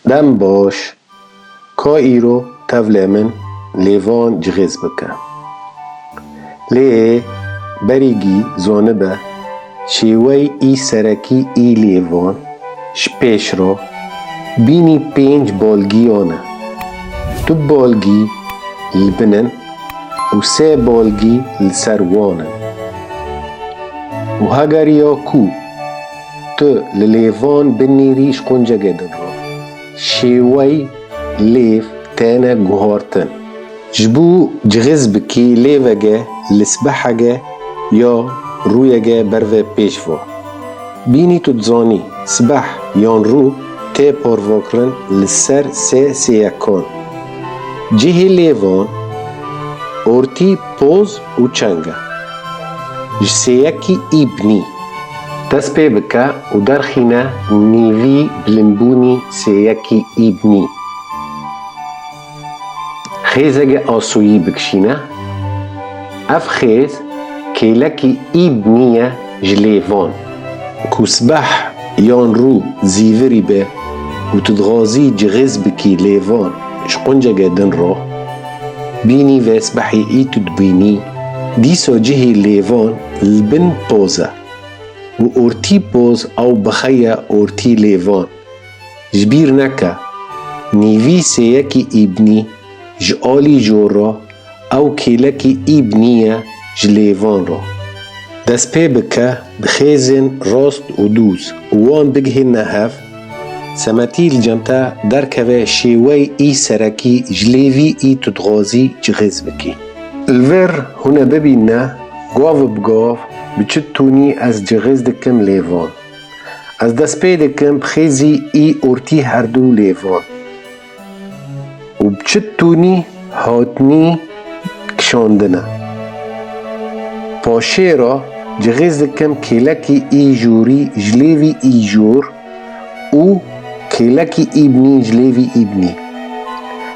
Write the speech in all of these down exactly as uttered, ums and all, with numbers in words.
Dem baş, ka îro tevlê min lêvan cixêz bike. Lê berîgî zanibe şêwey î serekî î lêvan ji pêş re bînî pênc balgiyan e. Du balgî li bin in û sê balgî li ser wan in. Û heger ya ku tu li lêvan binêrî ji qunceke din re, şêwey lêv têne guhartin. Ji bo cixêz bikî lêveke li sibeheke ya rûyeke berve pêş ve. Bînî tu dizanî sibeh yan rû tê parvekirin li ser sê sêyekan. Cihê lêvan, ortî, poz û çeng e. Ji sêyekî î binî dest pê bike û derxîne nîvî bilindbûnî sêyekî î binî. Xêzeke asoyî bikişîne. Ev xêz kêlekî î binî ye ji lêvan. Ku sibeh yan rû zîvirî be û tu dixwazî cixêz bikî lêvan ji qunceke din re, bînî vê sibehê î tu dibînî, dîsa cihê lêvan li bin poz e û ortî poz ew bixe ye ortî lêvan. Ji bîr neke, nîvî sêyekî î binî ji alî jor re ew kêlekî î binî ye ji lêvan re. Dest pê bike bi xêzên rast û dûz û wan bigihîne hev, semetî li cem te derkeve şêwey î serekî ji lêvî î tu dixwazî cixêz bikî. Li vir hûn ê bibîne gav bi gav bi çi tûnî ez cixêz dikim lêvan. Ez dest pê dikim bi xêzî î ortî herdu lêvan û bi çi tûnî hatinî kişandine. Paşê re cixêz dikim kêlekî î jorî ji lêvî î jor û kêlekî î binî ji lêvî î binî.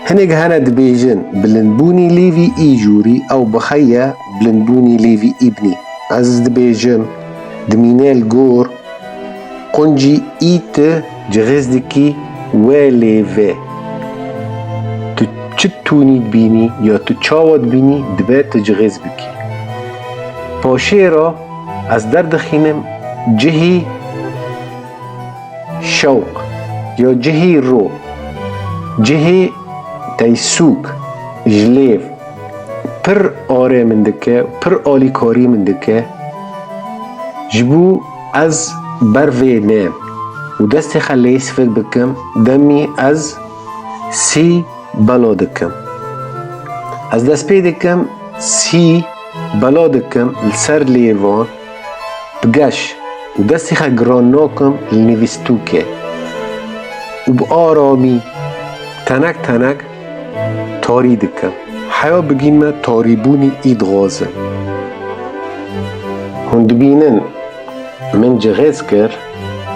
Hinek hene dibêjin bilindbûnî lêvî î jorî ew bixe ye bilindbûnî lêvî î binî. Ez dibêjim dimîne li gor quncî î tu cixêz dikî wê lêvê. Tu çi tûnî dibînî ya tu çawa dibînî dibe tu cixêz bikî. Paşê re ez derdixînim cihî şewq ya cihî ro, cihê teysûk ji lêv pir arê min dike, pir alîkarî min dike. Ji bo ez ber vê nêm û destê xwe lê sivik bikim, demî ez sî bela dikim. Ez dest pê dikim, sî bela dikim li ser lêvan bi geş û destê xwe giran nakim li nivîstûkê û bi aramî tenek tenek tarî dikim. Heya bigînme tarîbûnî î dixwazim. Hûn dibînin, min cixêz kir,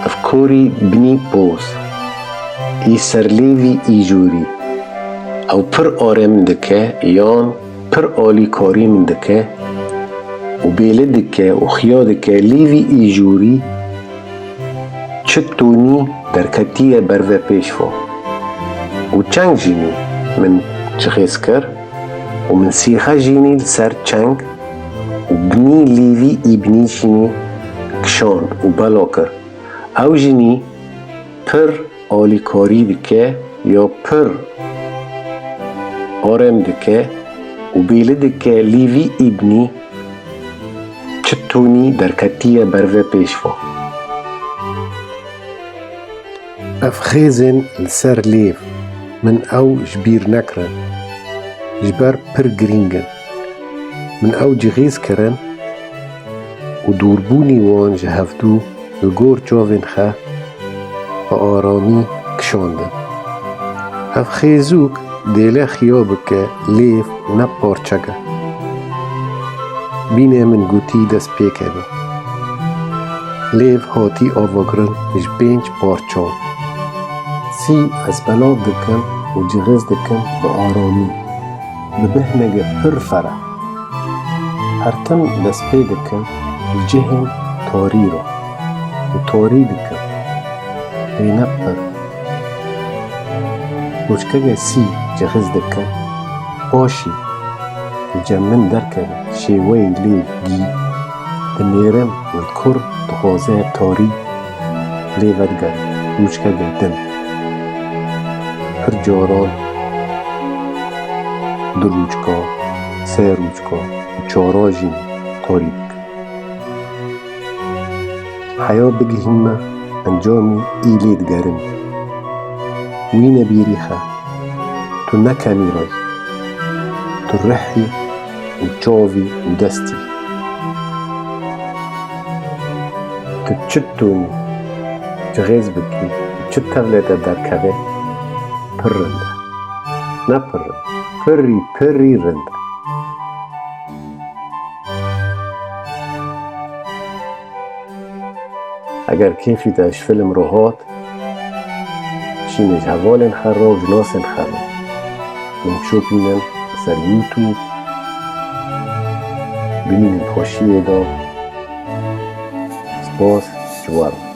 ev korî binî poz, î ser lêvî î jorî. Ew pir arê min dike, yan pir alîkarî min dike û bêli dike û xiya dike lêvî î jorî çi tonî derketiye berve pêş ve. Û çeng jînî min cixêz kir û min sîxe jînî li ser çeng û binî lêvî î binî jînî kişand û bela kir. Ew jînî pir alîkarî dike ya pir arem dike û bêli dike lêvî î binî çi tonî derketiye berve pêş ve. Ev xêzên li ser lêv min ew ji bîr nekirin, ji ber pir girîng in. Min ew cixêz kirin û dûrbûnî wan ji hevdû li gor çavên xwe bi aramî kişandin. Ev xêzûk dêle xiya bike lêv ne parçek e. Bîne min gotî dest pê keve. Lêv hatî avakirin ji pênc parçan. Sî ez belav dikim û cixêz dikim bi aramî. Bi behneke pir fereh. Her tim dest pê dikim ji cihên tarî re û tarî dikim. Têne pir. Rûçkeke sî cixîz dike, paşî li cem min derkeve, şêweyê lê gî, dinêrim û kur dixwaze tarî lê vedigere rûçkeke din. Pir caran du rûçka, sê rûçka û çara jî tarî dike. Heya bigihîme encamî î lê digerim. Wî nebîrî xe, tu ne kemîra yî. Tu rihî û çavî û destî. Tu çi tonî, çi xêz bikî, çi tevlê te derkeve, pir rind e. Ne pir rind, pirî, pirî rind e. Eger kêfî te ji film re hat, şînê ji hevalên xwe re û ji nasên xwe re. Hûn bişopînin ser YouTube, bimînin xweşiyê de. Spas ji we re.